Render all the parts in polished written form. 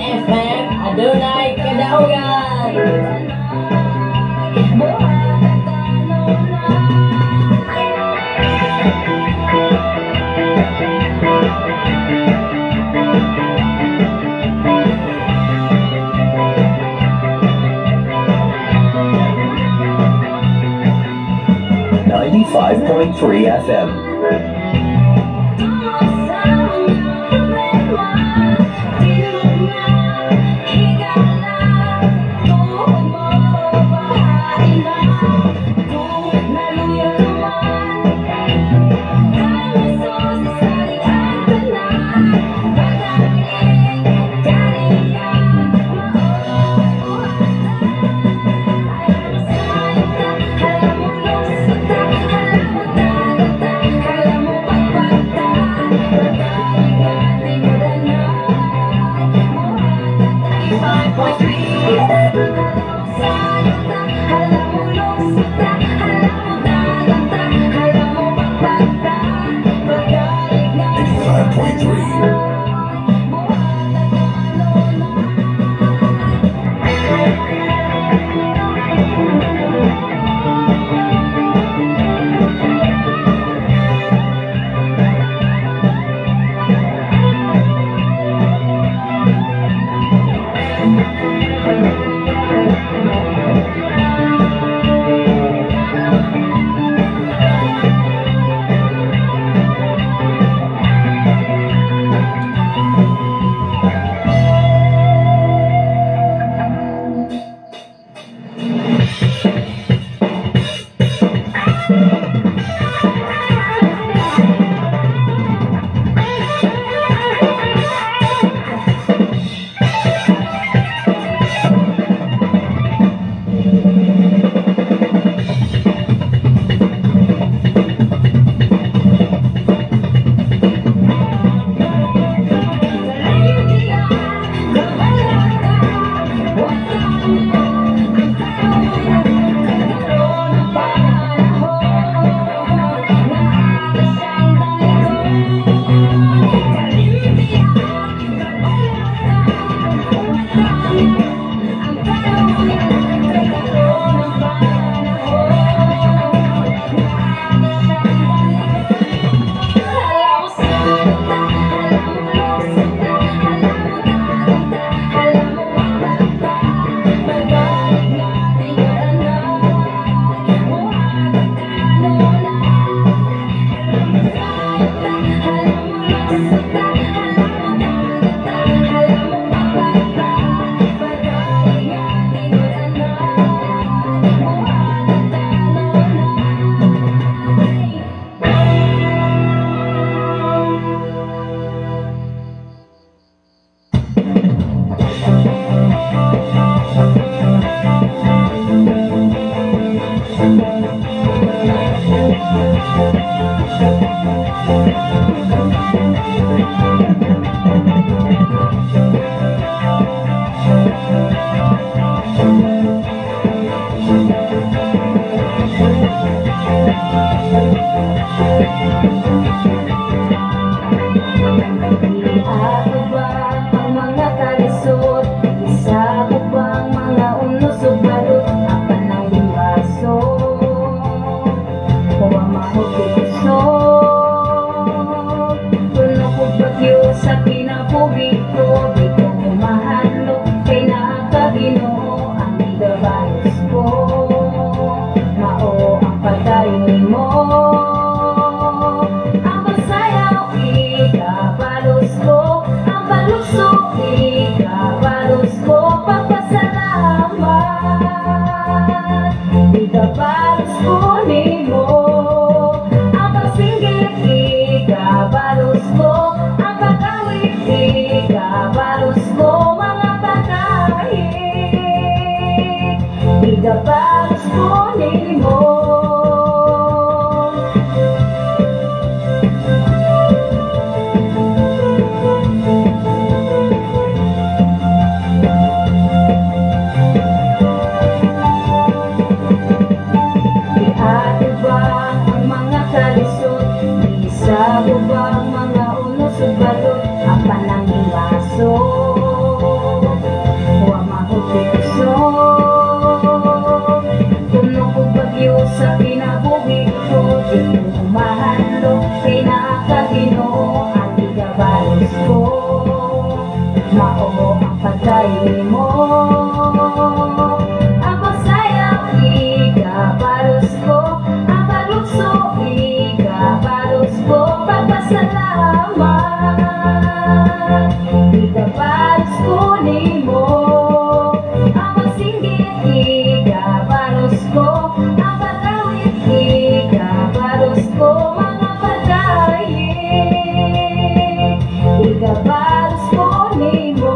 FM, adunay kadaugan. 95.3 FM. 95.3. 95.3. Ako ba ang mga kalisod? Isa ko bang mga unos o balot? Apan ang limbaso, o ang mahukusog. Puno ko bagyo sa kinabuhi ko. Di ko mahadlok kay nakaginoo ang igabayos ko. Mao ang padayon mo. Ang pagsayaw, ikabalos ko. Ang palukso, ikabalos ko. Pagpasalamat, ikabalos ko nimo. Ang pagsinggit, ikabalos ko. Ang pagkawit, ikabalos ko. Mga pagkahit, ikabalos ko nimo. Iate ba ang mga kalisod? Isa ko ba ang mga unos o balot? Apan ang iwaso, Pagkamao, ang pagkain mo. Ang pagsayaw, ikabalos ko. Ang paglukso, ikabalos ko. Pagpasalamat, ikabalos ko nimo. Ang pagsinggit, ikabalos ko. Ang pag-awit, ikabalos ko. Mga pagkain, ikabalos ko nimo.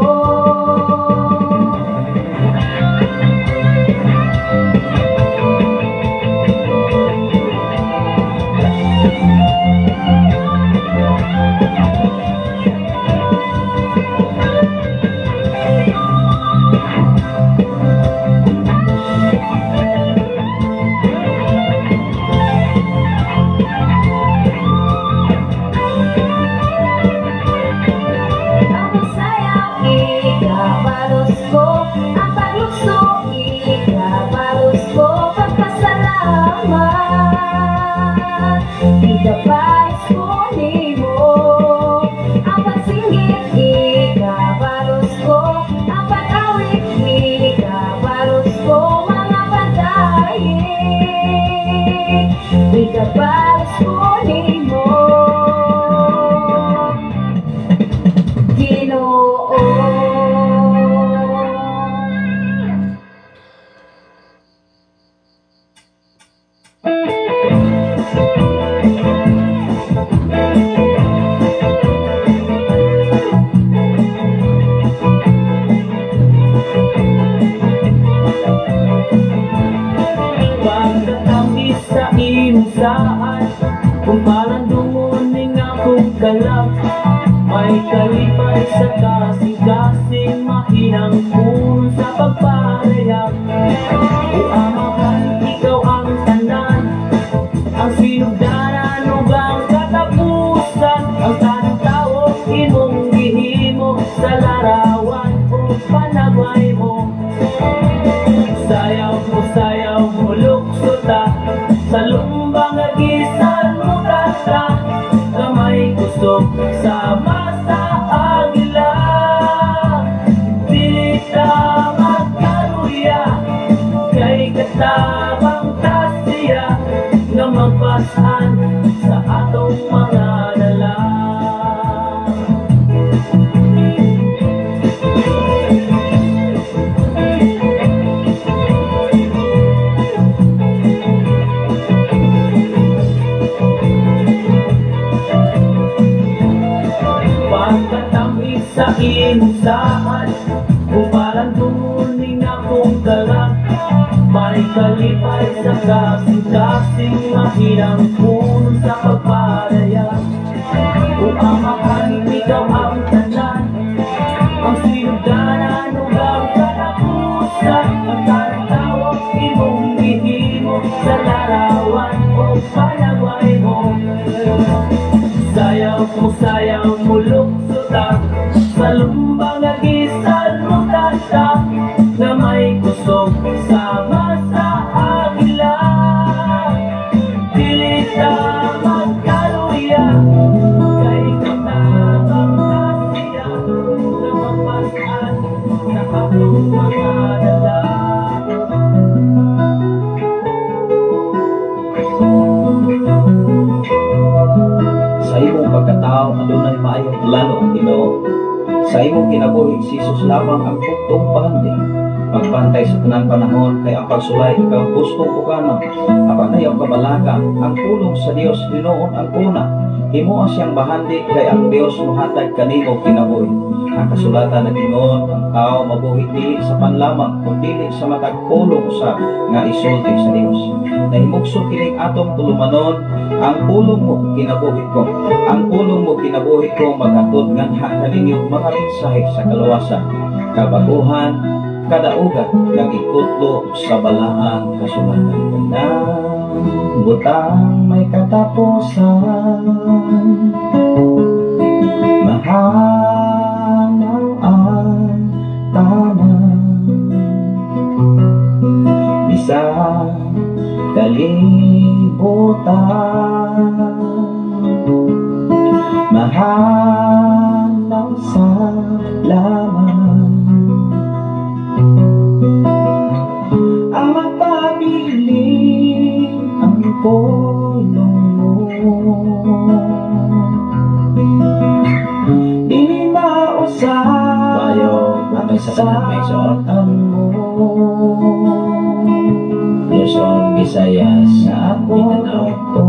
Ang pagsayaw, ikabalos ko. Ang paglukso, ikabalos ko. Pagpasalamat, ikabalos ko nimo. Ang pagsinggit, ikabalos ko. Ang pag-awit, ikabalos ko. Mga pagkain, ikabalos ko nimo. Ginoo. Pagkatamis sa imong saan, kung parang ning akong kalag, may kalipay sa kasing-kasing mahinang puno sa pagparayag. O amahan, ikaw ang tanan, ang sinugdanan ug ang katapusan, ang tanang tao imong gihimo sa larawan o panagway mo. Sayaw mo, lukso ta, sa lumbang agisan mo tata, kamay kusog sama sa agila. Dili ta magkaluya, kay katabang ta siya, nga magpasan sa atong mga dala. Pagkatamis sa imong saan, kung parang tumuning akong kalag, may kalipay sa kasing-kasing mahinang puno sa pagparaya. O amahan, ikaw ang tanan, ang sinugdanan ug ang katapusan, ang tanang tao imong gihimo sa larawan o panagway mo. Sayaw mo, lukso ta, sa lumbang agisan mo tata, na may kusog sama sa agila. Dili ta magkaluya, kay katabang ta siya, na magpasan sa atong mga dala. Sa imong pagkatao adunay maayong plano ang Ginoo. Sa imong kinabuhi si Jesus lamang ang buktong pahandi. Pagpantay sa tanan panahon kay ang pagsulay ikaw gustong ukanon. Apan ayaw kabalaka ang pulong sa Dios hinuon ang una. Himoa siyang bahandi kay ang Dios mohatag kanimo kinabuhi. Ang kasulatan nag-ingon ang tao mabuhi dili sa panlamang kun dili sa matag pulong usab nga isulti sa Dios. Nahimugso kining atong tulumanon, ang pulong mo kinabuhi ko. Ang pulong mo kinabuhi ko maghatod nganha kaninyo mga mensahe sa kaluwasan, kabaguhan, kadaugan nga gikutlo sa balaang kasulatan. Kanang butang may katapusan, mahanaw ang tanan, bisan kalibutan, mahanaw sa laman. sa tanan, mga igsoon. Luzon, Visayas, Mindanao, o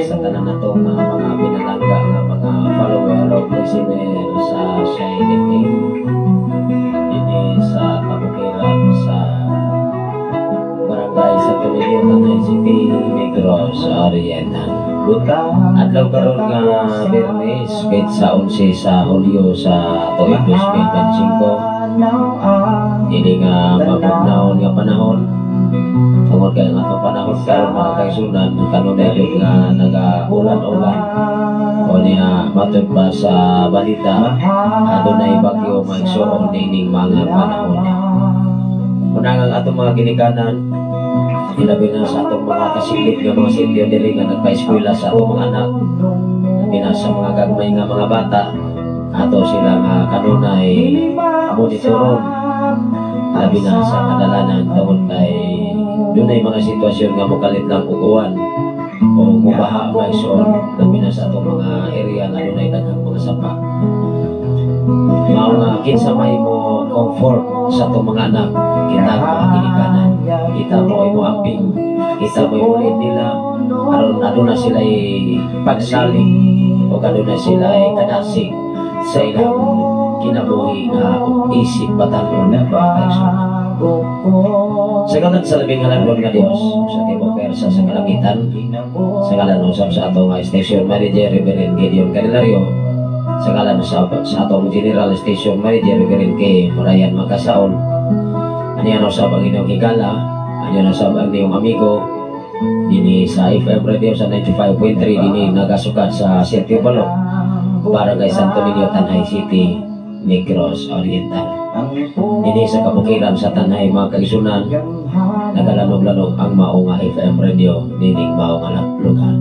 sa tanan nato nga mga pinalangga nga mga follower o listener sa Shine FM dinhi sa kabukiran sa Barangay Santo Niño, Tanay City, Negros Oriental. Adlaw karon nga Biyernes, petsa 11 sa Hulyo sa tuig 2025. Ini nga mabugnaon nga panahon tungod kay ang atong panahon karon, mga kaigsunan, kanunay gyud nga naga-ulan-ulan o niya. Matod pa sa balita, adunay bagyo, mga igsoon, niining mga panahon. Una nga ang atong mga ginikanan, ilabi na sa atong mga kasiklit nga mga sityo diri nga nagpa-eskwela sa atong mga anak, labi na sa mga gagmay nga mga bata, ato sila nga kanunay monitoron, labi na sa kadalanan, tungod kay dunay mga sitwasyon nga mokalit lang og uwan o mubaha, mga igsoon, labi na sa atong mga area nga dunay daghang mga sapa. Mao nga kinsa may mo comfort sa atong mga anak? Kita ang mga ginikanan. Kita mo imo amping, kita mo imo nila aron aduna sila pagsalig o aduna sila kadasig sa ilang kinabuhi nga isip batanon, mga kaigsoon. Sa ngalan sa Labing Halangdon nga Dios sa tibuok pwersa sa kalangitan, sa ngalan usab sa atong station manager, Reverend Gideon Candelario, sa ngalan usab sa atong general station manager, Reverend K. Morayan Magkasaon, aniyan usab ang inyong higala, aniyan usab ang inyong amigo dinhi sa FM Radio sa 95.3 dinhi nagasukat sa Sitio Balok, Barangay Santo Niño, Tanay City, Negros Oriental. Dinhi sa kabukiran sa Tanay, mga kaigsunan, nagalanog-lanog ang mao nga FM radio nining mao nga lugar.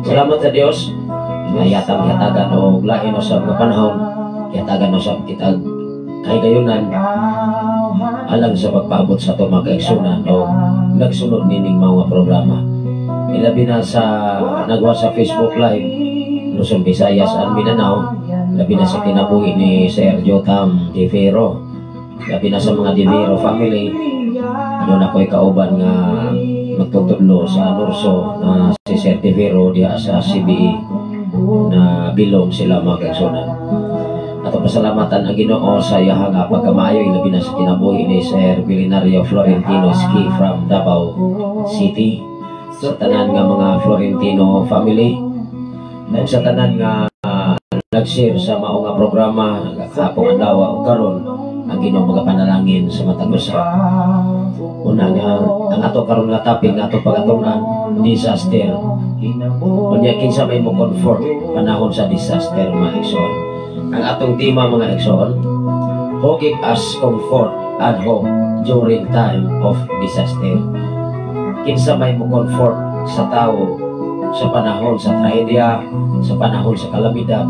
Salamat sa Dios nga yatang yatagan og lain usab nga panahon, yatagan usab kitag kahigayunan alang sa pagpaabot sa atong mga kaigsunan o nagsunod nining mga programa. Ilabi na sa nagwa sa Facebook Live, Luzon, Visayas and Mindanao, labi na sa kinabuhi ni Sir Jotam De Vero, labi na sa mga De Vero family. Ano na ko'y kauban nga magtutudlo sa Nurso na si Sir De Vero diha sa CBE na bilong sila, mga kaigsunan. Ato pasalamatan ang Ginoo sa iyang nga pagkamaayo, ilabi na sa kinabuhi ni Sir Bilinario Florentino Ski from Davao City, sa tanan nga mga Florentino family ug sa tanan nga nag-share sa mao nga programa gahapong adlaw ug karon. Ang Ginoo magapanalangin sa matag usa. Una nga ang ato karon nga topic nga ato pagatunan, disaster. Unya kinsa may mo comfort panahon sa disaster, mga igsoon? Ang atong tema, mga igsoon, who give us comfort and hope during time of disaster? Kinsa may mo comfort sa tao sa panahon sa trahedya, sa panahon sa kalamidad?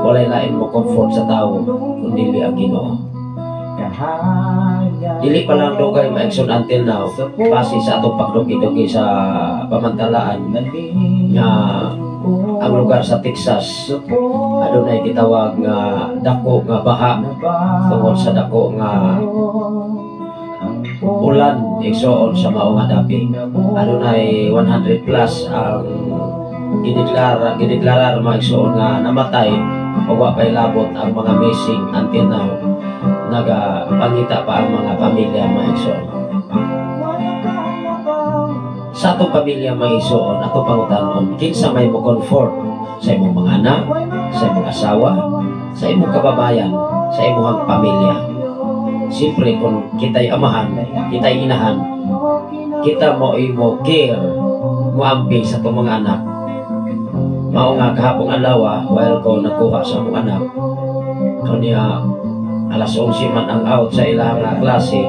Walay lain mo comfort sa tao kundi ang Ginoo. Dili pa lang dugay, mga igsoon, until now, base sa atong pagdugi-dugi sa pamantalaan nga ang lugar sa Texas adunay gitawag nga dako nga baha tungod sa dako nga ulan, igsoon, sa mao nga dapit. Adunay 100 plus ang gideklarar, mga igsoon, nga namatay o wa pa'y labot ang mga missing. Until now, nagapangita pa ang mga pamilya, mga igsoon. Sa atong pamilya, mga igsoon, ato pangutanon, kinsa may mo comfort sa imong mga anak, sa imong asawa, sa imong kababayan, sa imong pamilya? Siyempre, kung kita'y amahan, kita'y inahan, kita mo imo care, moamping sa atong mga anak. Mao nga kahapong adlaw, while ko nakuha sa among anak, kanya alas 11 man ang out sa ilang nga klase,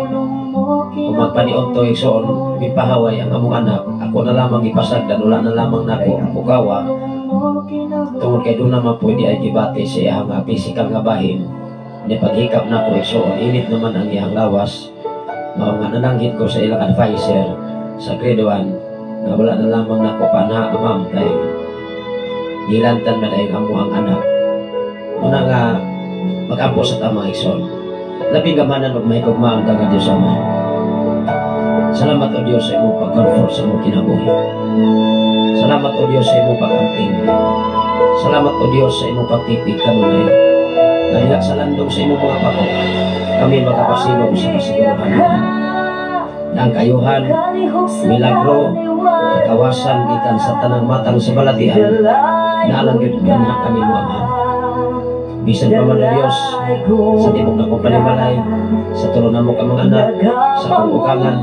kung magpaniudto, igsoon, mipahaway ang among anak. Ako na lamang ipasagdan, wala na lamang nako pukawa tungod kay doon naman pwede ay gibati sa iyang nga physical nga bahin. Ni paghikap nako, igsoon, init naman ang iyang lawas. Mao nga nananghid ko sa ilang advisor sa grade 1 nga wala na lamang nako pana, ma'am, kay gilantan man ay amo ang anak. Una nga Mag-ampo sa ta, mga igsoon. Labing gamanan ug mahigugmaon ka nga Diyos Ama. Salamat, O Diyos, sa imong pag-comfort sa imong kinabuhi. Salamat, O Diyos, sa imong pag-amping. Salamat, O Diyos, sa imong pagtipig kanunay. Nga sa landong sa imong mga pako, kami makapasilong sa kasiguruhan na ang kaayuhan, milagro, kawasan gikan sa tanang matang sa balatian, naalang yun kanha kami mo, Ama. Bisan pa man, O Diyos, sa tibok na kong panimalay, sa tulo namo ka mga anak, sa akong ugangan,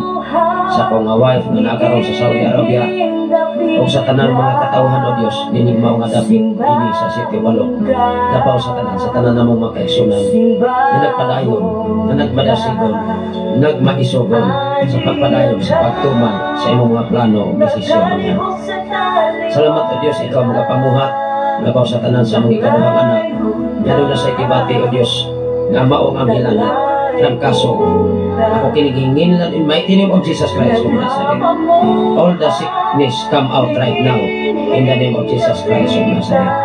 sa akong nga wife nga naa karon sa Saudi Arabia, o sa tanang mga katawhan, O Diyos, nining mao nga dapit dinhi sa City Walo, labaw sa tanan namong mga kaigsunan na nagpadayon, na nagmadasigon, nagmaisugon sa pagpadayon, sa pagtuman sa imong mga plano o desisyon, Amahan. Salamat, O Diyos, ikaw mga pamuhat, labaw sa tanan sa mga ikaduhang anak, nga na sa ikibati, O Diyos, nga mao ang hilanat ng kaso. Ako kinigingin lang in mighty name of Jesus Christ of Nazareth. All the sickness come out right now in the name of Jesus Christ of Nazareth.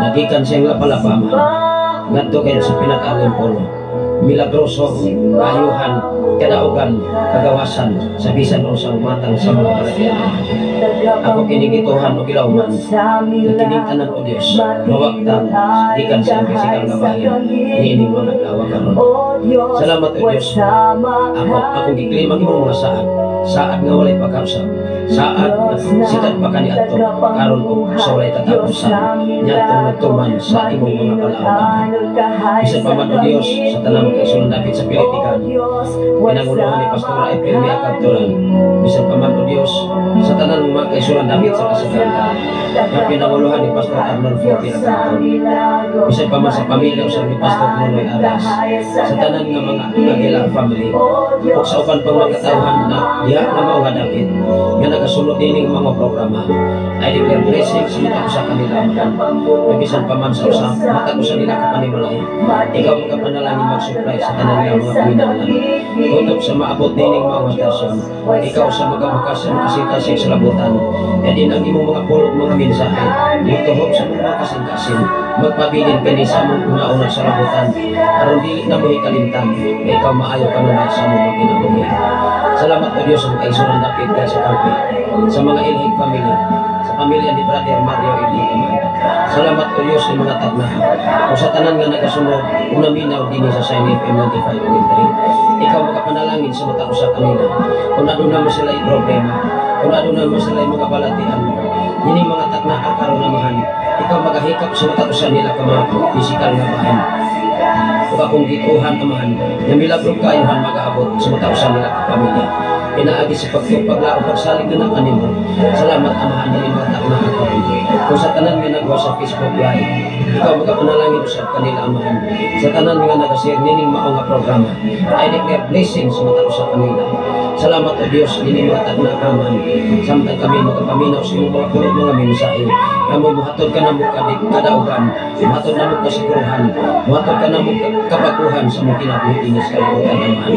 Nagikan sa iyong lapalapa, Amahan, ngadto kayo sa pinag-alim pulo. Milagroso, kaayuhan, kadaugan, kagawasan, sa bisan usang matang sa mga balatian. Ako kinigituhan o gilawman, na kining tanan, O Diyos, mawagtang, gikan sa iyong pisikal nga bahin, niining mga adlaw karon. Salamat, O Diyos. Ako, akong gi-claim ang imong mga saad. Saad nga walay pagkausap. Saad nga sikat pa kaniadto karon og sa walay katapusan. Niadtong nagtuman sa imong mga palaon. Bisan pa man, O Diyos, sa tanang kaigsunan dapit sa Pilitikan, pinanguluhan ni Pastora April Mia Cabturan. Bisan pa man, O Diyos, sa tanan mga kaigsunan dapit sa Kasaganda, nga pinanguluhan ni Pastor Arnold Forti Cabturan. Bisan pa man sa pamilya usab ni Pastor Nonoy Aras, sa tanan nga mga Aguilar family, ug sa uban pang mga katawhan na diha na mao nga dapit, nga nagasunod dining mga programa. I declare blessings sa matag usa kanila, Amahan. Nga bisan pa man sa usa, matag usa nila ka panimalay, ikaw magapanalangin mag-supply sa tanan nga mga panginahanglan. Tutok sa maabot nining mga stasyon, ikaw sa magabukas sa mga kasing sa labutan. Kaya din ang imong mga pulong mga mensahe, mutuhog sa mga kasing-kasing, magpabilin kini sa among una-una sa labutan, aron dili na mo ikalimtan, nga ikaw maayo kanunay sa among mga kinabuhi. Salamat, O Diyos, sa mga kaigsunan dapit ka sa kampi, sa mga Ilhig family, sa pamilya ni Brother Mario Ilhig, Amahan. Salamat, O Diyos, sa mga tagnahan. O sa tanan nga nagasunod, ug naminaw dinhi sa Shine FM 95.3. Ikaw makapanalangin sa matag usa kanila. Kung aduna man sila problema, kung aduna man sila mga balatian mo, ini mga tagna karon, Amahan, ikaw magahikap sa matag usa nila ka mga physical nga bahin. Ug akong gituhan, Amahan, nga milagro kaayuhan magaabot sa matag usa nila ka pamilya, pinaagi sa pagtupaglaom pagsalig na kanimo. Salamat, Amahan, ini mga tagna karon. Kung sa tanan nga nagwa sa Facebook Live, ikaw magapanalangin usab kanila, Amahan. Sa tanan nga nagashare nining mao nga programa, I declare blessings sa matag usa kanila. Salamat, O Diyos, ini mga tagna, Amahan. Samtang kami magapaminaw sa imong mga pulong mga mensahe, kamo muhatod ka namo kadaugan, muhatod namo kasiguruhan, muhatod ka namo kabaguhan sa among kinabuhi dinhi sa kalibutan, Amahan.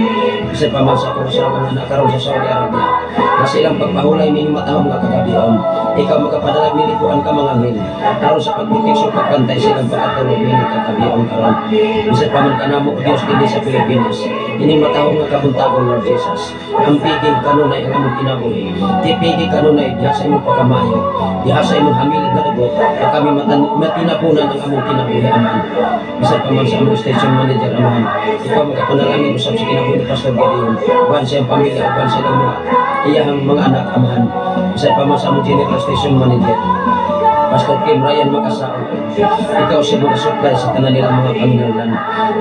Bisan pa man sa akong asawa nga naa karon sa Saudi Arabia, na sa ilang pagpahulay nining matahom nga kagabion, ikaw magapadalag nilikuan ka mga anghel, aron sa pagproteksyon, pagpantay sa ilang pagkatulog nining kagabion karon. Bisan pa man kanamo, O Diyos, dinhi sa Pilipinas, ining matahom nga kabuntagon, Lord Jesus, ang piging kanunay ang among kinabuhi. Tipigi kanunay diha sa imong pagkamayo, diha sa imong hamilig nga dugo, na kami matinapunan ang among kinabuhi, Amahan. Bisan pa man sa among station manager, Amahan, ikaw magapanalangin usab sa kinabuhi ni Pastor Gideon, uban sa iyang pamilya, uban sa ilang mga iyahang mga anak, Amahan. Bisan pa man sa among general station manager, Pastor Kim Ryan Makasao, ikaw siya mga-supply sa tanan nilang mga panginahanglan.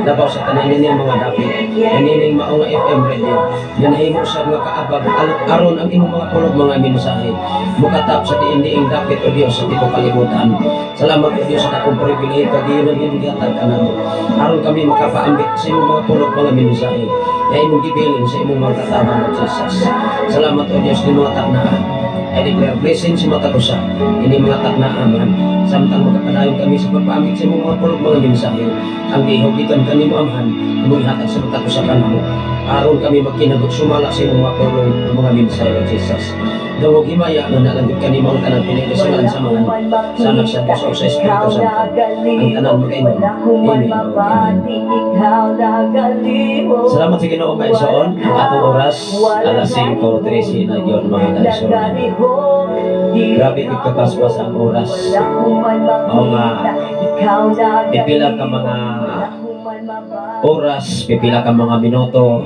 Labaw sa tanan nilang mga dapit. Kanining mao nga FM radio. Nga nahimo sa mga kaabag aron ang imong mga pulong mga mensahe mukatap sa diin-diing dapit, O Dios, sa tibuok kalibutan. Salamat, O Dios, sa dakong pribilehiyo kag iyon ang imong gihatag kanamo, aron kami makapaambit sa imong mga pulong mga mensahe nga imong gibilin sa imong mga katawhan, O Jesus. Salamat, O Dios, ni mga taknaan. I declare blessing sa matag usa ini mga takna, Amahan. Samtang magapadayon kami sa pagpaambit sa imong mga pulong mga mensahe, ang gihugikan kanimo, Amahan, imong ihatag sa matag usa kanamo, aron kami magkinagot sumala sa imong mga pulong mga mensahe, O Jesus. Dawog himaya nga nalanggit kanimo ang tanan pinili sa ngalan sa Amahan, sa Anak, sa Diyos ug sa Espiritu Santo. Ang tanan magaingon. Amen ug amen. Salamat sa Ginoo, mga igsoon. Ang atong oras, alas 5:13 na yun, mga kaigsoon. Grabe gid kapaspas ang oras. Mao nga pipila ka mga oras, pipila ka mga minuto,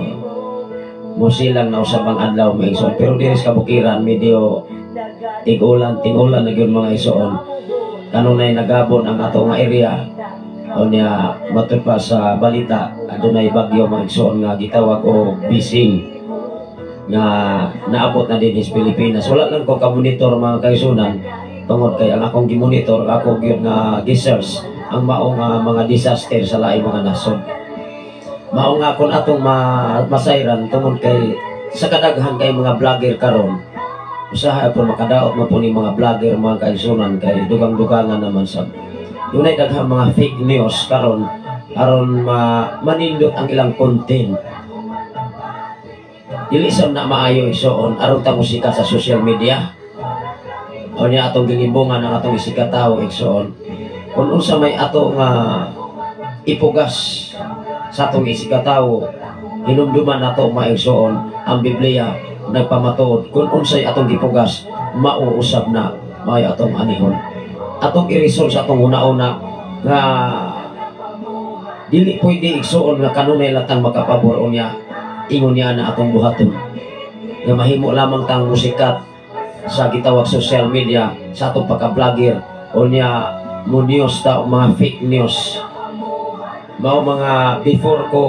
musilang na usab ang adlaw, mga igsoon. Pero diri sa kabukiran, medyo tig-ulan, ting-ulan na gyud, mga igsoon. Kanunay nagabon ang ato nga area. Unya matud pa sa balita, adunay bagyo, mga igsoon, nga gitawag og Bising nga naabot na din sa Pilipinas. Wala lang ko ka-monitor, mga kaigsuonan, tungod kay ang akong gimonitor, ako gyud nga gi-search ang mao nga mga disaster sa laing mga nasod. Mao nga kung atong masayran tungod kay sa kadaghan kay mga vlogger karon, usahay po makadaot mo po ni mga vlogger, mga kaigsuonan, kay dugang-dugangan naman sa dunay daghang mga fake news karon aron manindot ang ilang content. Dili sam na maayo, igsoon, aron ta mosikat sa social media. O niya atong gilimbungan ang atong isigkatawo, igsoon. Kung unsa may ato nga ipugas sa atong isigkatawo, hinumduman nato, mga igsoon, ang Biblia nagpamatuod kung unsay atong gipugas, mauusab na may atong anihon. Atong i-resolve sa atong una-una nga dili pwede, igsuon, nga kanunay latang makapabor unya ingon niya na atong buhaton nga mahimo lamang tang musikat sa gitawag social media sa atong pagka-vlogger, unya mo news ta og mga fake news. Mao mga before ko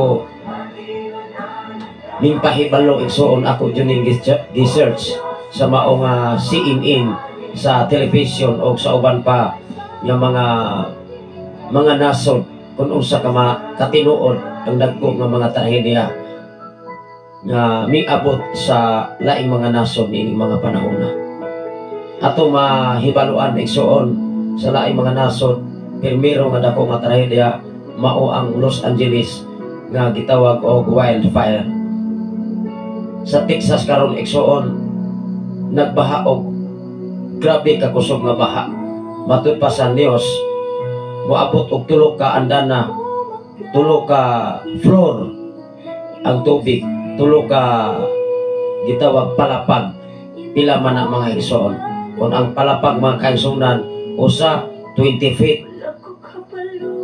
ning pahibalo, igsuon, ako jud ning gi-search sa mao nga CNN sa television o sa uban pa nga mga nasod kung unsa ka katinuod ang dagko nga mga trahedya nga miabot sa laing mga nasod niining mga panahon na. Ato mahibaluan, igsuon, sa laing mga nasod, pirmiro nga dako nga trahedya mao ang Los Angeles nga gitawag og wildfire. Sa Texas karon, igsuon, nagbaha og grabe ka kusog nga baha. Matud pa sa news, moabot og 3 ka andana, 3 ka floor ang tubig, 3 ka gitawag palapag. Pila man ang, mga igsoon? Kung ang palapag, mga kaigsuonan, usa 20 feet,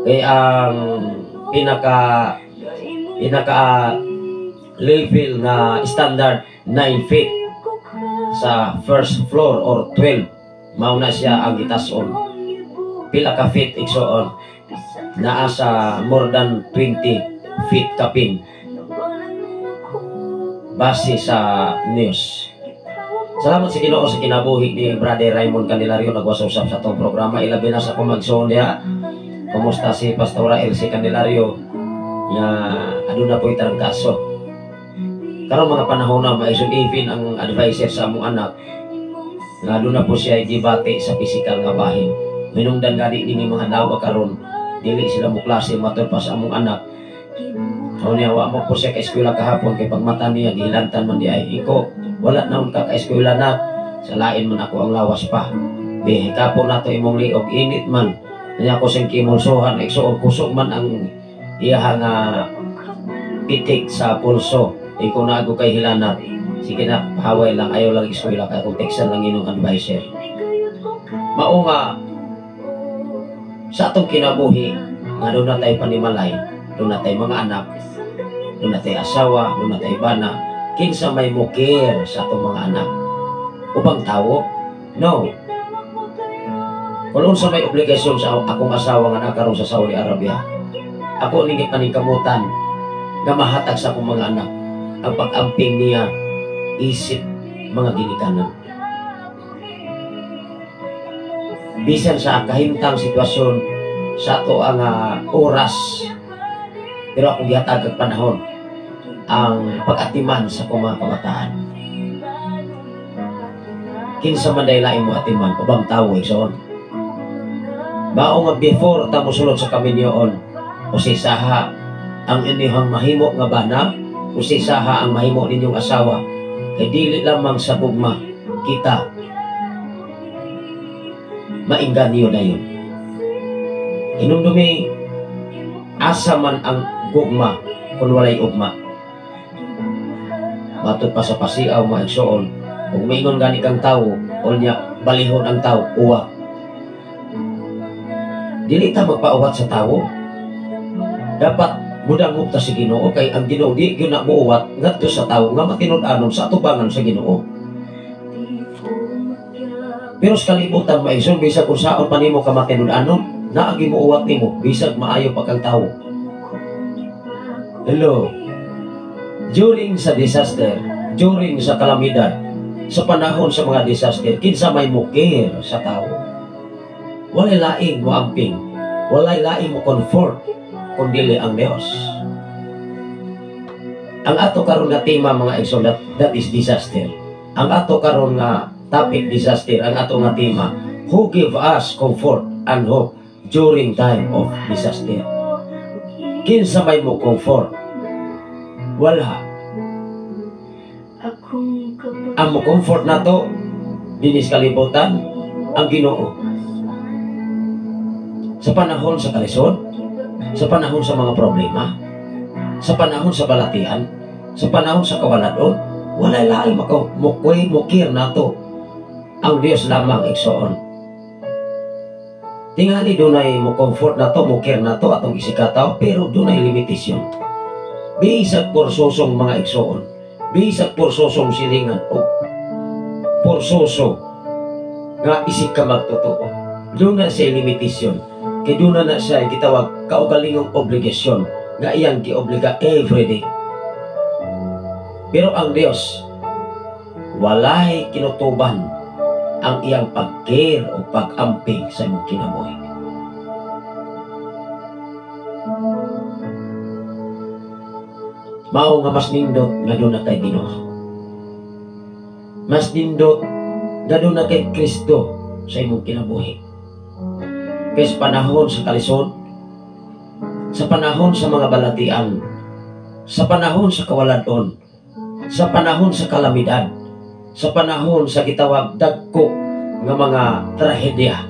kay ang pinaka pinaka level nga standard 9 feet sa first floor or 12, mao na siya ang gitason. Pila ka feet, igsoon? Naa sa more than 20 feet kapin base sa news. Salamat sa Ginoo sa kinabuhi ni Brother Raymond Candelario, nagwasawsap sa atong programa. Ilabi na sa akong magsuon diha. Kumusta si Pastora Elsie Candelario nga aduna po trangkaso? Karon mga panahon na maison, even ang advisor sa among anak nga aduna po siya gibati sa physical nga bahin. Minungdan gani nini mga dawa karon dili sila mo klase matud pa sa among anak. So niya wa mo po siya ka eskwela kahapon kay pagmata niya gihilantan man di ay. Iko wala naon ka ka eskwela na sa lain man ako ang lawas pa. Bi kapon nato imong liog, init man. Kanya ko siyang kimulsohan, igsuon, kusog man ang iya nga pitik sa pulso. Ikaw na ako kay hilanat. Sige na, haway lang, ayaw lang eskwela kay kung teksan lang inyong advisor. Mao nga sa atong kinabuhi nga doon na tayo panimalay, doon na tayo mga anak, doon na tayo asawa, doon na tayo bana, kinsa may mo-care sa atong mga anak? Ubang tawo? No. Kung unsa may obligasyon sa akong asawa nga nakaroon sa Saudi Arabia, ako ning paningkamutan nga mahatag sa akong mga anak ang pag-amping niya isip mga ginikanan. Bisan sa kahimtang sitwasyon sa ato ang oras, pero akong gihatag ang panahon ang pag-atiman sa akong mga kabataan. Kinsa man day lain mo atiman, ubang tawo, igsoon? Mao nga before ta mosulod sa kaminyoon, usisaha ang inyong mahimo nga bana, usisaha ang mahimo ninyong asawa, kay dili lamang sa gugma. kita maingganyo dayon. Hinumdumi, asa man ang gugma kung walay ugma? Matud pa sa pasiaw, mga igsoon, kung miingon gani kang tawo, unya balihon ang tawo, uwa. Dili ta magpauwat sa tawo. Dapat mudangop ta sa Ginoo kay ang Ginoo di gyud na muuwat ngadto sa tawo nga matinud-anon sa atubangan sa Ginoo. Pero sa kalibutan, mga igsoon, bisag unsaon pa nimo ka matinud-anon, naagi muuwat nimo bisag maayo pa kang tawo. Hello. During sa disaster, during sa kalamidad, sa panahon sa mga disaster, kinsa may mo-care sa tao? Walay laing moamping, walay laing mo comfort kung dili ang Diyos. Ang ato karon nga tema, mga igsoon, that is disaster. Ang ato karon nga topic, disaster, ang ato nga tema, who give us comfort and hope during time of disaster? Kinsa may mo comfort? Wala. Ang mo comfort nato dinis kalibutan, ang Ginoo. Sa panahon sa kalisod, sa panahon sa mga problema, sa panahon sa balatian, sa panahon sa kawaladon, walay laing maka mukuy mo-care nato. Ang Dios lamang, igsoon. Tingali dunay mo comfort nato, mo care nato atong isigkatawo, pero dunay limitasyon. Bisag porsosong, mga igsoon, bisag porsosong silingan o porsoso nga isig ka magtotoo, duna siya limitasyon. Kay duna na siya gitawag kaugalingong obligasyon nga iyang giobliga everyday. Pero ang Dios, walay kinutuban ang iyang pag-care o pag-amping sa imong kinabuhi. Mao nga mas nindot nga duna kay Ginoo. Mas nindot nga duna kay Kristo sa imong kinabuhi. Kay sa panahon sa kalisod, sa panahon sa mga balatian, sa panahon sa kawaladon, sa panahon sa kalamidad, sa panahon sa gitawag dagko nga mga trahedya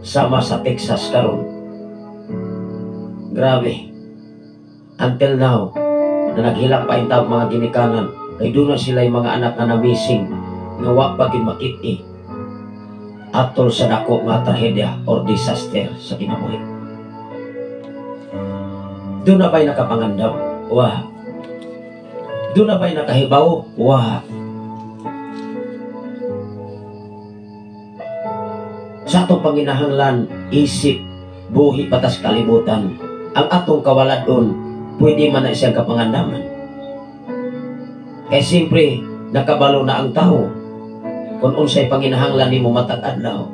sama sa Texas karon. Grabe. Until now, na naghilak pa intawag mga ginikanan kay doon na sila yung mga anak nga na-missing nga wa pa gid makit-i atol sa dako nga trahedya or disaster sa kinabuhi. Duna ba'y nakapangandam? Wa. Duna ba'y nakahibaw? Wa. Sa atong panginahanglan, isip, buhi patas kalibutan, ang atong kawaladon, pwede man na siyang kapangandaman. Kaya siyempre, nakabalo na ang tao kung unsay panginahanglan nimo matag adlaw.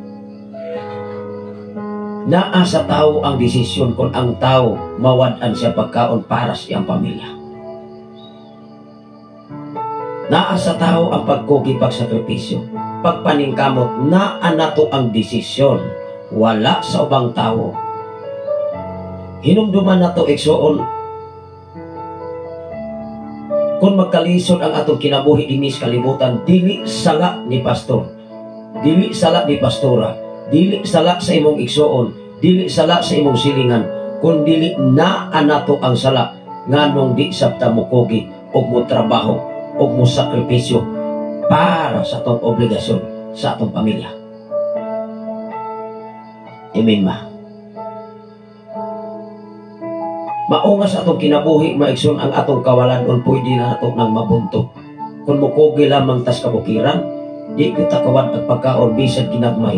Naa sa tao ang desisyon kung ang tao mawad-an siya pagkaon para sa iyang pamilya. Naa sa tao ang pagkugi, pagsakripisyo, pagpaningkamot, naa nato ang desisyon, wala sa ubang tao. Hinumduman nato, igsoon, kung magkalisod ang atong kinabuhi dinis kalibutan, dili sala ni pastor, dili sala ni pastora, dili sala sa imong igsoon, dili sala sa imong silingan, kun dili naa nato ang sala nganong di sabta mokugi og mo trabaho og mo sakripisyo para sa atong obligasyon sa atong pamilya. Amen ba? Mao nga sa atong kinabuhi, mga igsoon, ang atong kawalan pwede na nato nang mabunto. Kung mukugi lamang tas kabukiran, di kita kawad ang pagkaon bisag ginagmay.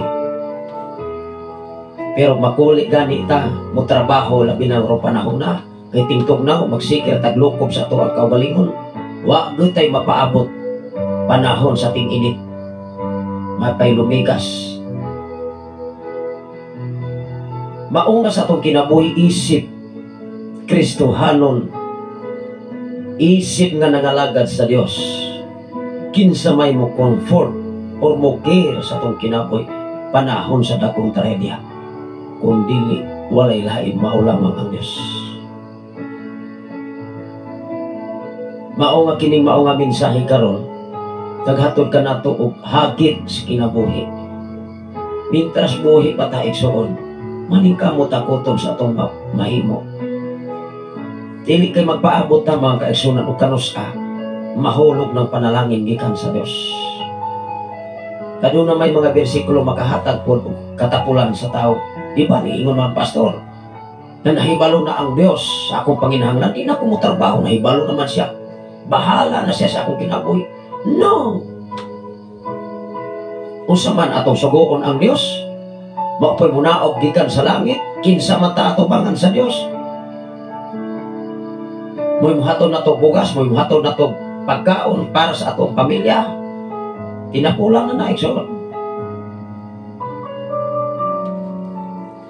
Pero makuli gani ta, mo trabaho labi na ro panahon na, kay tingtog na magsikir taglukob sa ato ang kaugalingon. Wa gyud tay mapaabot panahon sa ting-init. Mapay lumigas. Mao nga sa atong kinabuhi isip Kristohanon, isip nga nangalagad sa Dios, kinsa may mo comfort or mo care sa atong kinabuhi panahon sa dakong trahedya, kung dili walay lain mao lamang ang Dios. Mao nga kining mao nga mensahe karon, Naghatod ka nato og hagit sa kinabuhi. Mintras buhi pa ta, igsoon, maningkamot ta kutob sa atong mahimo. Dili kay magpaabot ta, mga kaigsunan, og kanus-a mahulog ng panalangin gikan sa Dios. Kaduna may mga bersikulo makahatag pod og katapulan sa tao. Di ba niingon mga pastor na nahibalo na ang Dios sa akong panginahanglan, di na ko motrabaho, nahibalo naman siya. Bahala na siya sa akong kinabuhi. No! Unsa man atong sugoon ang Dios? Mao po'y munaog gikan sa langit, kinsa man ta atubangan sa Dios? Mo'y muhatod na to bugas, mo'y muhatod na to pagkaon para sa atong pamilya. Tinapulang na na, igsoon.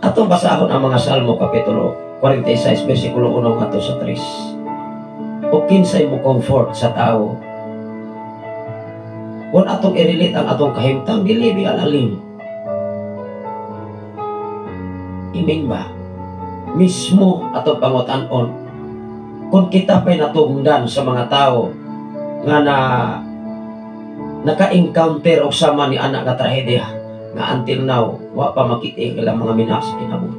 Atong basahon ang mga Salmo Kapitulo 46, versikulo 1 ngadto sa 3. O kinsay mo comfort sa tao? Kung atong i-relate ang atong kahimtang, dili bi alalim. Imin ba? Mismo atong pangutan-on, kung kita pa'y natugdan sa mga tao nga na naka-encounter og sama ni anak nga trahedya nga until now wa pa makita ang ilang mga minahal sa kinabuhi.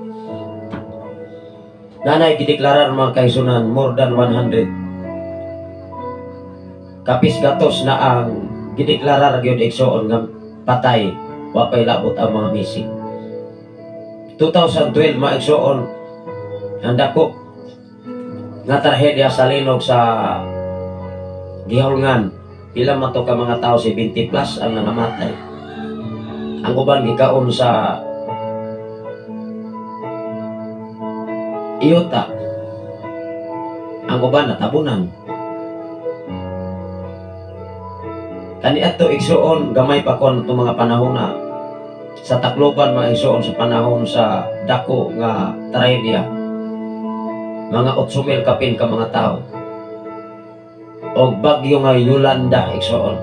Nanay gideklarar, mga kaigsunan, more than 100. Kapis gatos na ang gideklarar gyud, igsoon, nga patay, wa pa'y labot ang mga missing. 2012, mga igsoon, ang dako nga trahedya sa linog sa Guihulngan. Pila man to ka mga tao, 70 plus ang nangamatay. Ang uban gikaon sa yuta. Ang uban natabunan. Kaniadto, igsuon, gamay pa kon itong mga panahon na sa Tacloban, mga igsuon, sa panahon sa dako nga trahedya. Mga 8,000 kapin ka mga tao. Og bagyo nga Yolanda, igsuon.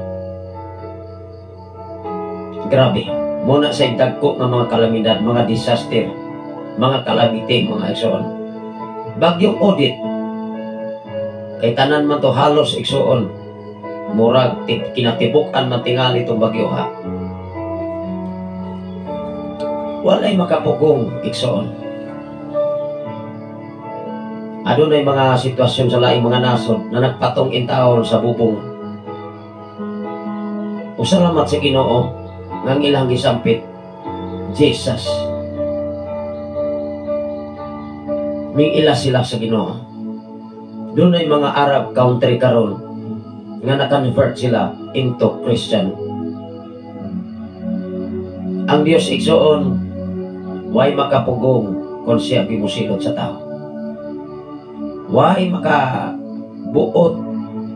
Grabe. Muna sa dagko nga mga kalamidad, mga disaster, mga calamity, mga igsuon. Bagyong Odette. Kay tanan man to halos, igsuon. Murag kinatibuk-an man tingali itong bagyo, ha. Walay makapugong, igsoon. Adunay mga sitwasyon sa laing mga nasod na nagpatong intawon sa bubong. O salamat sa Ginoo nga ang ilang gisampit, Jesus. Ming ila sila sa Ginoo. Dunay mga Arab country karon nga na-convert sila into Christian. Ang Dios, igsoon, way makapugong kung siya gimusilot sa tao. Way makabuot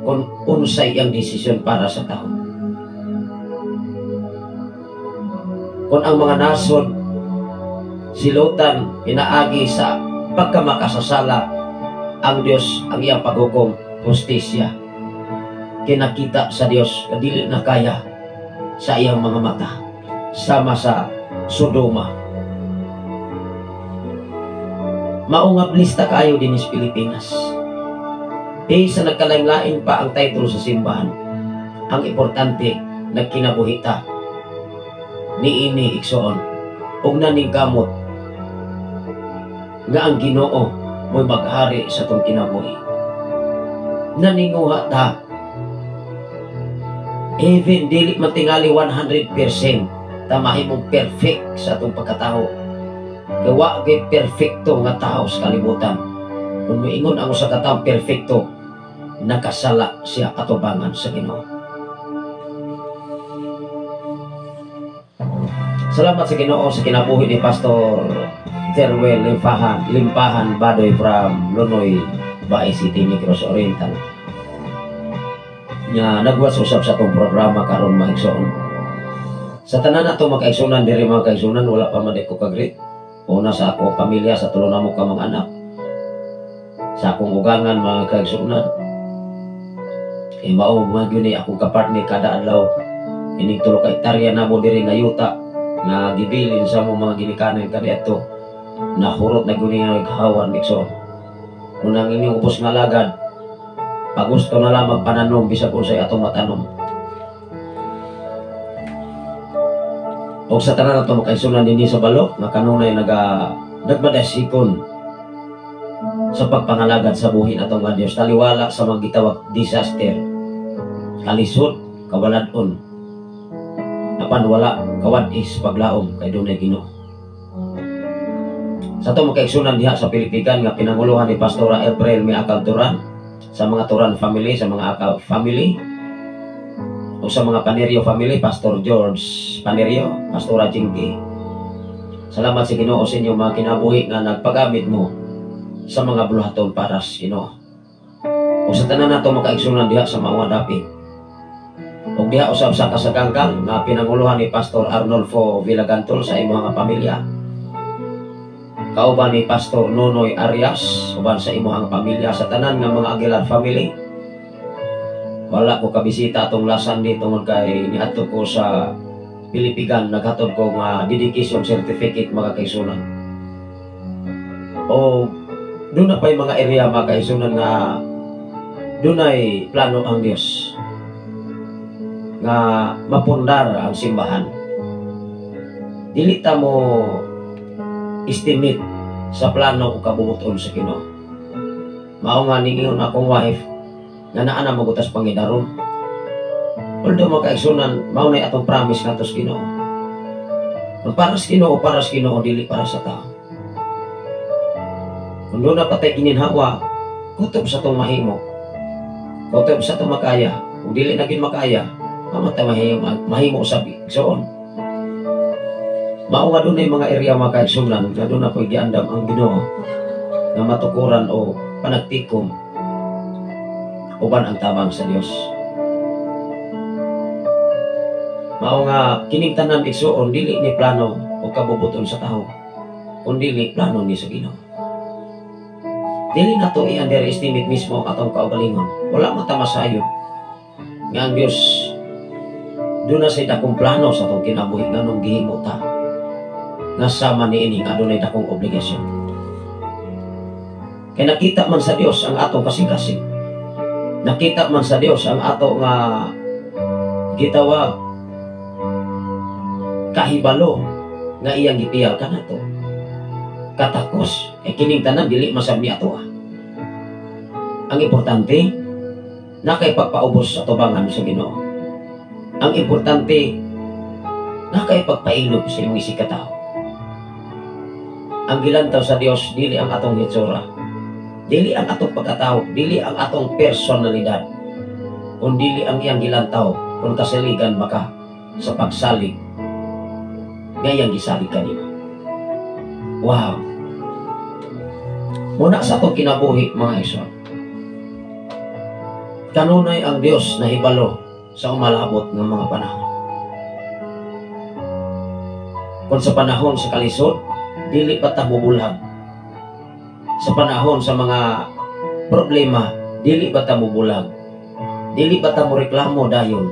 kung unsay ang desisyon para sa tao. Kung ang mga nasod silutan inaagi sa pagkamakasasala, ang Dios ang iyang paghukom, hustisya. Kinakita sa Dios kadili na kaya sa iyang mga mata sama sa Sodoma. Mao nga blista kaayo dinhi sa Pilipinas. Di sa nagkalain-lain pa ang title sa simbahan. Ang importante, nagkinabuhi ta niini, igsoon, ug naningkamot nga ang Ginoo mo'y maghari sa atong kinabuhi. Naninguha ta even dili man tingali 100% ta mahimong perfect sa atong pagkatao. Gawa kay perfecto nga tao sa kalibutan. Kung moingon ang usa ka tawo perfecto, nakasala siya atubangan sa Ginoo. Salamat sa Ginoo sa kinabuhi ni Pastor Terwel Limpahan Badoy from Lunoy, Baay City, Negros Oriental. Nga nagwas usab sa atong programa karon, mga igsoon. Sa tanan ato mga kaigsunan diri, mga kaigsunan, wala pa man ko ka-greet. Una sa ako pamilya, sa tulo namo ka mga anak. Sa akong ugangan, mga kaigsunan. Kay mao mga gyud ni akong kapartner kada adlaw. Ining 3 ka hektarya namo diri nga yuta nga gibilin sa mo mga ginikanan kaniadto. Nahurot na gyud nga naghawan, igsoon. Kung ang inyong ubos nga lagad, pagusto na lang magpananom bisag unsay atong matanom. Og sa tanan nato makaigsunan dinhi sa balok nga kanunay nagmadasikon sa pagpangalagad sa buhi natong nga Dios, taliwala sa mga gitawag disaster, kalisod, kawaladon, apan wala kawad-is paglaom kay dunay Ginoo. Sa atong makaigsunan diha sa Pilipigan nga pinanguluhan ni Pastora April Miakal Turan, sa mga Turan family, sa mga Akal family, o sa mga Panerio family, Pastor George Panerio, Pastora Jinky. Salamat sa Ginoo sa inyong mga kinabuhi nga nagpagamit mo sa mga buluhaton para sa Ginoo. O sa tanan nato makaigsunan diha sa mga dapit. O diha usab sa Kasaganggang nga pinanguluhan ni Pastor Arnolfo Villagantol sa imong nga pamilya. Kauban ni Pastor Nonoy Arias uban sa imong pamilya, sa tanan nga mga Aguilar family. Wala ko kabisita atong last Sunday tungod kay niadto ko sa Pilipigan, naghatod ko nga dedication certificate, mga kaigsunan. O doon na pa'y mga area, mga kaigsunan, nga dunay plano ang Dios nga mapundar ang simbahan. Dili ta mo estimate sa plano o kabubuton sa Ginoo. Mao nga ningingon akong wife nga naa na magutas pangidaron. Although, mga kaigsunan, mao na atong promise ngadto sa Ginoo. Kung para sa Ginoo, para sa Ginoo, dili para sa tao. Kung doon na patay gininhawa, kutob sa itong mahimo. Kutob sa itong makaya. Kung dili na gin makaya, mamata mahimo, mahimo sa igsoon. Mao nga doon mga area, mga kaigsunan, nga doon na po'y giandam ang Ginoo nga matukuran o panagtikom uban ang tabang sa Dios. Mao nga kining tanan, igsuon, dili ni plano o kabubuton sa tao, kun dili plano ni sa Ginoo. Dili na to i-underestimate mismo ang atong kaugalingon. Wala man ta masayo nga ang Dios doon na sa dakong plano sa atong kinabuhi, nganong gihimo ta nga sama niini nga adunay dakong obligasyon. Kay nakita man sa Dios ang atong kasing-kasing. Nakita man sa Dios ang ato nga gitawag kahibalo nga iyang gipiyal kanato. Katakos kay kining tanan dili masab ni ato. Ang importante, nakay pagpaubos sa tubangan sa Ginoo. Ang importante, nakay pagpailob sa imong isigkatawo. Ang gilantaw sa Dios dili ang atong hitsura, dili ang atong pagkatao, dili ang atong personalidad, kun dili ang iyang gilantaw kung kasaligan baka sa pagsalig nga iyang gisalig kanimo. Wow. Muna sa atong kinabuhi, mga igsoon. Kanunay ang Dios nahibalo sa umalabot ng mga panahon. Kung sa panahon sa kalisod, dili pa ta mubulag. Sa panahon sa mga problema, dili ba ta mubulag? Dili ba ta mo reklamo dayon?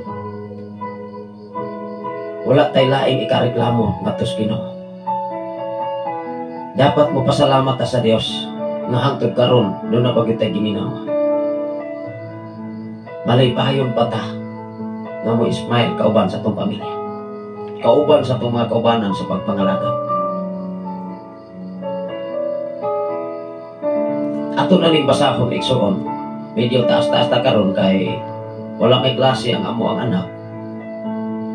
Wala tay laing ikareklamo ngadto sa Ginoo. Dapat mo pasalamat ta sa Dios nga hangtod karon doon na pag tay giminawa. Malaypayon pa ta nga mo smile kauban sa atong pamilya. Kauban sa atong mga kaubanan sa pagpangalaga. Ato na ning basahon, igsoon. Medyo taas-taas ta karon kay wala may klase ang amo ang anak.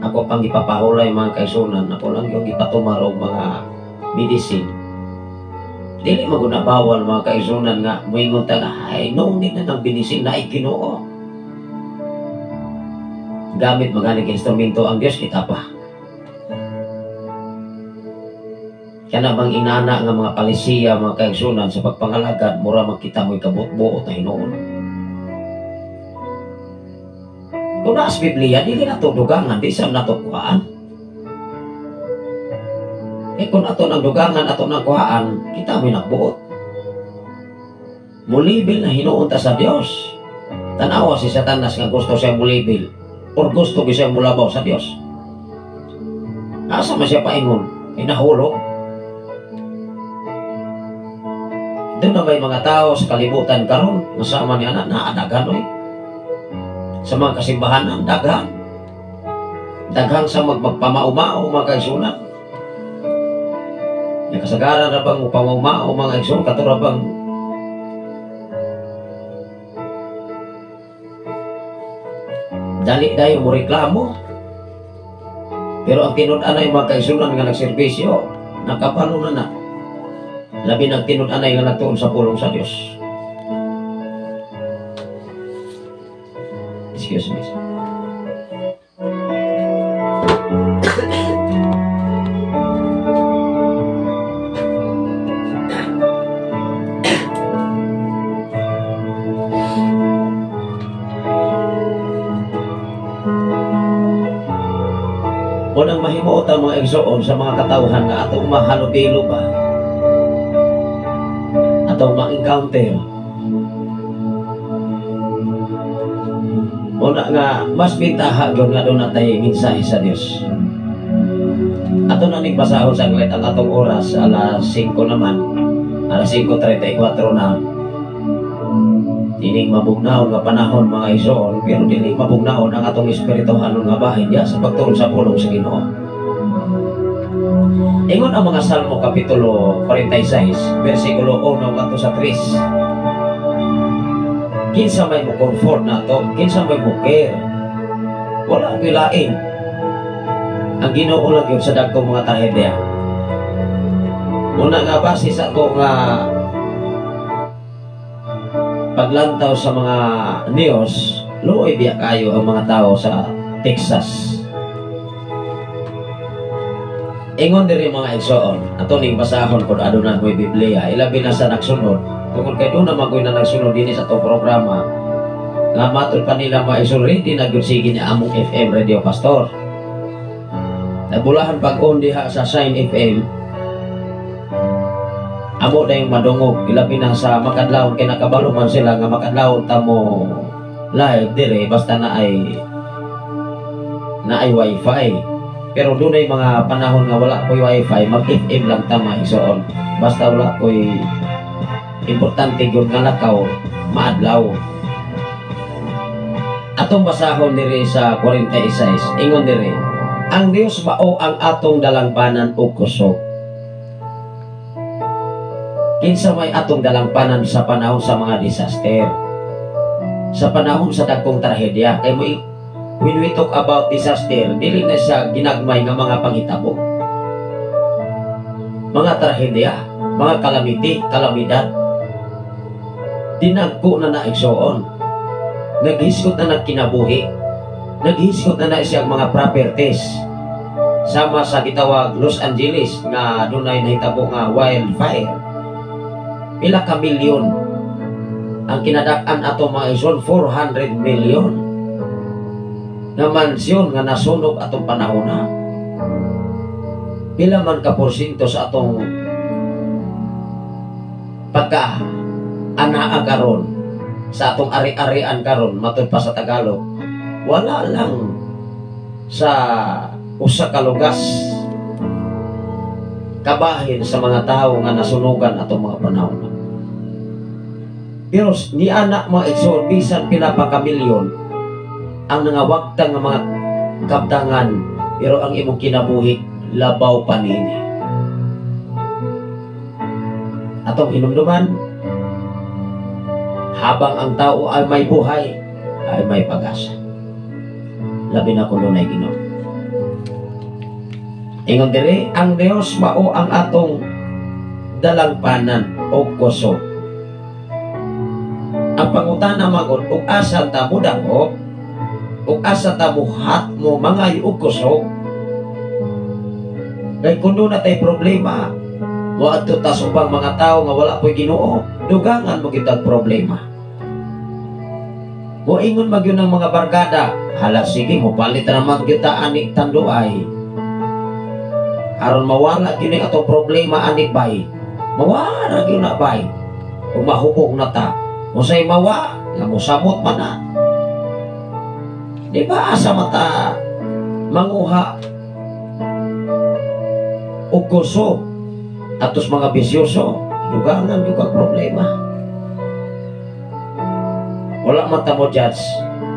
Ako pang gipapahulay, mga kaigsunan, ako lang yung gipatumar og mga medicine. Dili maguna bawal, mga kaigsunan, nga moingon ta nga ay no ni na ng binisin na Ginoo. Gamit maganig instrumento ang Dios, kita pa. Kana bang inana nga mga palisiya, mga kaigsunan, sa pagpangalagad, mura magkita mo'y kabot-buot na hinuon. Kung naas Biblia, dili na to dugangan, di sa nato kuhaan. Eh kung ato ng dugangan, ato ng kuhaan, kita mo'y nagbuot. Mulibil na hinuon ta sa Dios. Tanawa si Satanas nga gusto siya mulibil or gusto siya mulabaw sa Dios. Asa man siya paingon? Inahulog. Doon na may mga tao sa kalibutan karon nasama ni anak naadagan oy. Sa mga kasimbahan ang daghan. Daghang sa magpamaumao, mga kaigsunan. Nakasagaran na bang pamaumao, mga igsoon, katura bang dali dayo mo reklamo. Pero ang tinud-anay, mga kaigsunan, nga nagserbisyo, nakapalo na na. Labi nang tinud-anay nga nagtuon sa pulong sa Dios. Excuse me. Unang mahimuot ang mga igsoon sa mga katawhan nga atong mahalubilo ba, atong ma-encounter. Una nga mas bintaha gyud nga doon natay mensahe sa Dios. Ato na ning basahon saglit ang atong oras, alas 5 naman, alas 5:34 na. Dining mabugnaon nga panahon, mga igsoon, pero dili mabugnaon ang atong espirituhanon nga bahin diya sa pagtuon sa pulong sa Ginoo. Ingon ang mga Salmo kapitulo 46 bersikulo 1 ngadto sa 3. Kinsa may mo comfort nato, kinsa may mo care. Wala gyud lain. Ang Ginoo lang gyud sa dagkong mga trahedya. Una nga base sa ato nga paglantaw sa mga news, luoy biya kayo ang mga tao sa Texas. Ingon diri, mga igsoon, ato ning basahon kung aduna mo'y Biblia, ilabi na sa nagsunod, tungod kay doon na magoy na nagsunod dinhi sa atong programa, nga matod pa nila mga igsoon, ready na gyud sige niya among FM Radio Pastor. Nabulahan pag-on diha sa Shine FM, amo na yung madungog, ilabi na sa makadlawon, kay nakabalo man sila nga makadlawon tamo live dire, basta na ay wifi. Pero doon ay mga panahon nga wala ko'y wifi, mag-FM lang tama igsoon. Basta wala ko'y importante gyud nga lakaw, maadlaw. Atong basahon diri sa 46, ingon diri, ang Dios mao ang atong dalangpanan ug kusog. Kinsa may atong dalangpanan sa panahon sa mga disaster, sa panahon sa dagkong trahedya. Kay mo, when we talk about disaster, dili na siya ginagmay nga mga panghitabo, mga trahedya, mga calamity, kalamidad. Dinagko na na igsoon, naghisgot na nagkinabuhi, naghisgot na na siyang mga properties. Sama sa gitawag Los Angeles nga dunay nahitabo nga wildfire, pila ka milyon ang kinadak-an ato mga igsoon, 400 million nga mansyon nga nasunog atong panahon na. Pila man ka porsyento sa atong pagka anaa karon, sa atong ari-arian karon, matud pa sa Tagalog, wala lang sa usa ka lugas kabahin sa mga tawo nga nasunugan atong mga panahon na. Pero ni anak mga igsoon, bisan pila pa ka milyon ang nangawagtang nga mga kabtangan, pero ang imong kinabuhi labaw pa nini. Atong hinumduman, habang ang tao ay may buhay, ay may pag-asa. Labi na kung dunay Ginoo. Ingon diri, ang Dios mao ang atong dalangpanan o kusog. Ang pangutana magod, ug asa ta mo dangop, ug asa ta muhat mo mangay og kusog. Kay kun doon natay problema, moadto ta sa ubang mga tawo nga wala po'y Ginoo, dugangan mo kitag problema. Moingon magyud ang mga barkada, hala sige mo palit ra man gyud ta ani tanduay. Aron mawala gyud ni atong problema ani bay. Mawala gyud na bay. Ug mahubog na ta. Unsay mawa nga mosamot man na. Di ba asa mata manguha og kusog atos mga bisyoso, dugangan gyud kag problema. Wala man ta mo judge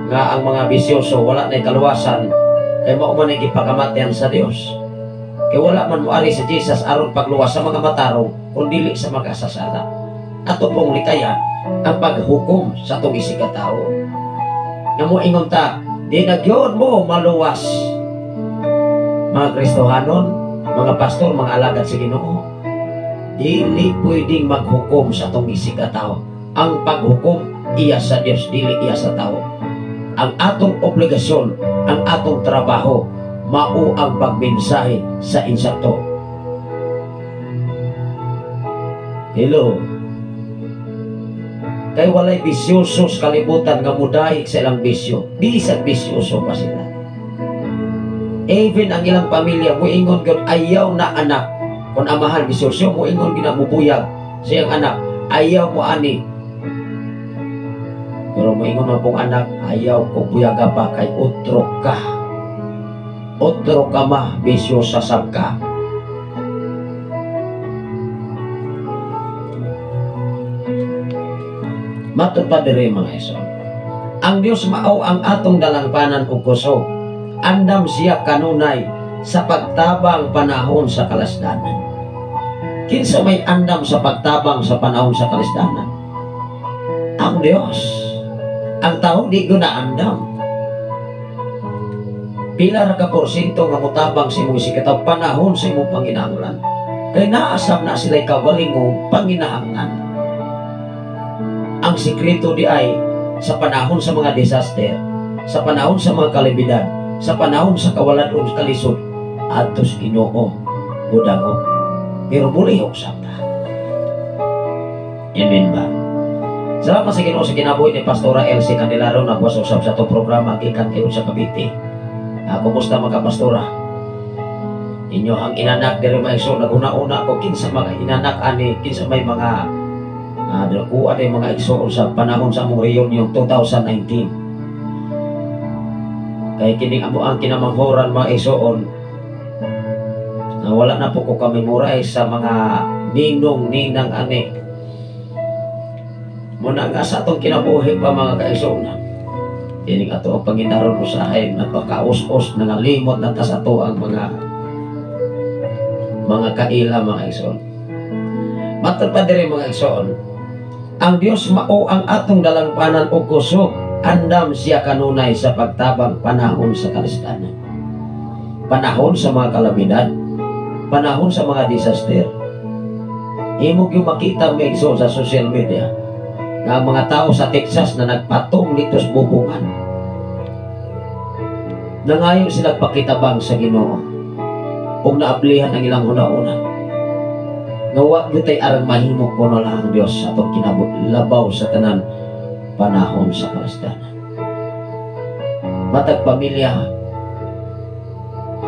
nga ang mga bisyoso wala nay kaluwasan. Kay mao man ang gipakamatian sa Dios. Kay wala man moari si Jesus aron pagluwas sa mga matarong kun dili sa makasasala. Ato pong likayan ang paghukom sa atong isig tao. Nga mo ingon ta, di na gyud mo maluwas. Mga Kristohanon, mga pastor, mga alagad sa Ginoo, dili pwedeng maghukom sa atong isig tao. Ang paghukom iya sa Dios, dili iya sa tao. Ang atong obligasyon, ang atong trabaho, mao ang pagmensahe sa insakto. Hello. Kay walay bisyoso sa kalibutan nga mudaig sa ilang bisyo. Bisan bisyoso pa sila. Even ang ilang pamilya, muingon gyud, "Ayaw na, anak." Kung amahan bisyoso, muingon gyud na mubuyag sa iyang anak, "Ayaw mo ani." Pero muingon man pong anak, "Ayaw ko buyaga pa kay utro ka. Otro ka ma, bisyo sa ka." Matod pa diri, mga igsoon. Ang Dios mao ang atong dalangpanan ug kusog. Andam siya kanunay sa pagtabang panahon sa kalasdanan. Kinsa may andam sa pagtabang sa panahon sa kalasdanan? Ang Dios. Ang tao di ko na andam. Pila ra ka porsyento nga motabang sa imong isigkatawo panahon sa imong panginahanglan? Kay naasam na sila'y kabalingong panginahanglan. Ang sikreto di ay sa panahon sa mga disaster, sa panahon sa mga kalamidad, sa panahon sa kawalan o kalisod, adtos Ginoo mudango. Pero mulihok sa ta. Amen ba? Salamat sa Ginoo sa kinabuhi ni Pastora Elsie Candelaro, nagwas usab sa atong programa gikan kayo sa Cavite. Kumusta mga pastora? Inyo ang inanak diri, mga igsoon, naguna-una ko kinsa mga inanak ani, kinsa may mga kuha ni mga igsoon sa panahon sa among reunion 2019. Kay kining amo ang kinamanghuran, mga igsoon, na wala na po ko ka-memorize sa mga ninong ninang ani. Muna nga sa atong kinabuhi pa, mga kaigsoon, kining ato ang panginaron usahay napakaus-us, nangalimot na ta sa ato ang mga kaila, mga igsoon. Matod pa diri, mga igsoon, ang Dios mao ang atong dalangpanan og kusog. Andam siya kanunay sa pagtabang panahon sa kalisdanan. Panahon sa mga kalamidad, panahon sa mga disaster. Imo gyud makita, mga igsoon, sa social media nga ang mga tao sa Texas na nagpatong dito sa bubungan. Nangayo sila pakitabang sa Ginoo ug naablihan ang ilang huna-huna. Nga wa gyud tay arang mahimo kuno lang ang Dios sa atong kinabot labaw sa tanan panahon sa kalasdanan. Matag pamilya,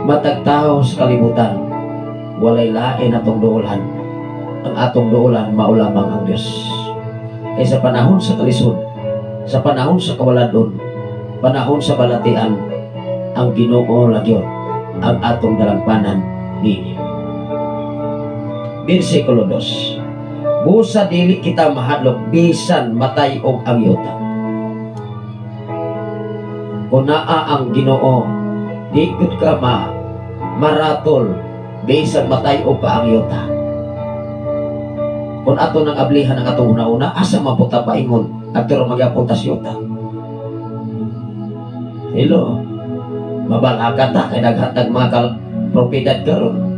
matag tao sa kalibutan, walay lain atong duolan. Ang atong duolan mao lamang ang Dios. Kay sa panahon sa kalisod, sa panahon sa kawaladon, panahon sa balatian, ang Ginoo lang ang atong dalangpanan nini. Versikulo 2. Busa dili kita mahadlok bisan matay-og ang yuta. Kung naa ang Ginoo, di gud ka maratol bisan matay-og pa ang yuta. Kung ato nang ablihan ang atong una-una, asa mapunta paingon at pero magyapon tas yuta? Hello. Mabalaka ta kay daghan mga propiedad karon.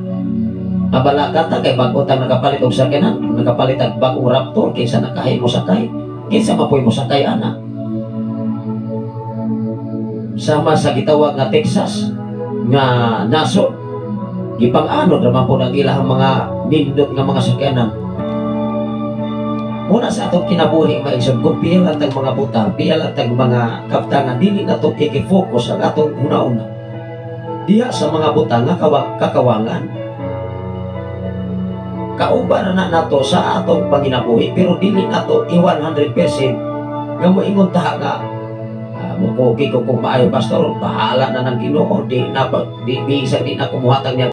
Mabalaka ta kay bag-o tang nakapalit og sakyanan, nakapalit og bag-ong Raptor, kinsa nakahay mo sakay, kinsa mapoy mo sakay ana. Sama sa gitawag nga Texas nga nasod, gipang-anod ra man po ang ilahang mga nindot nga mga sakyanan. Muna sa atong kinabuhi, mga igsoon, kung piyal ang tag mga butang, piyal ang tag mga kaptangan, dili na to i-focus ang atong una-una diha sa mga butang nga kakawangan. Kauban na nato sa atong panginabuhi, pero dili nato i-100% nga moingon ta nga mukugi ko kung maayo, pastor, bahala na ng Ginoo, di na di bisan di na kumuhatag niya.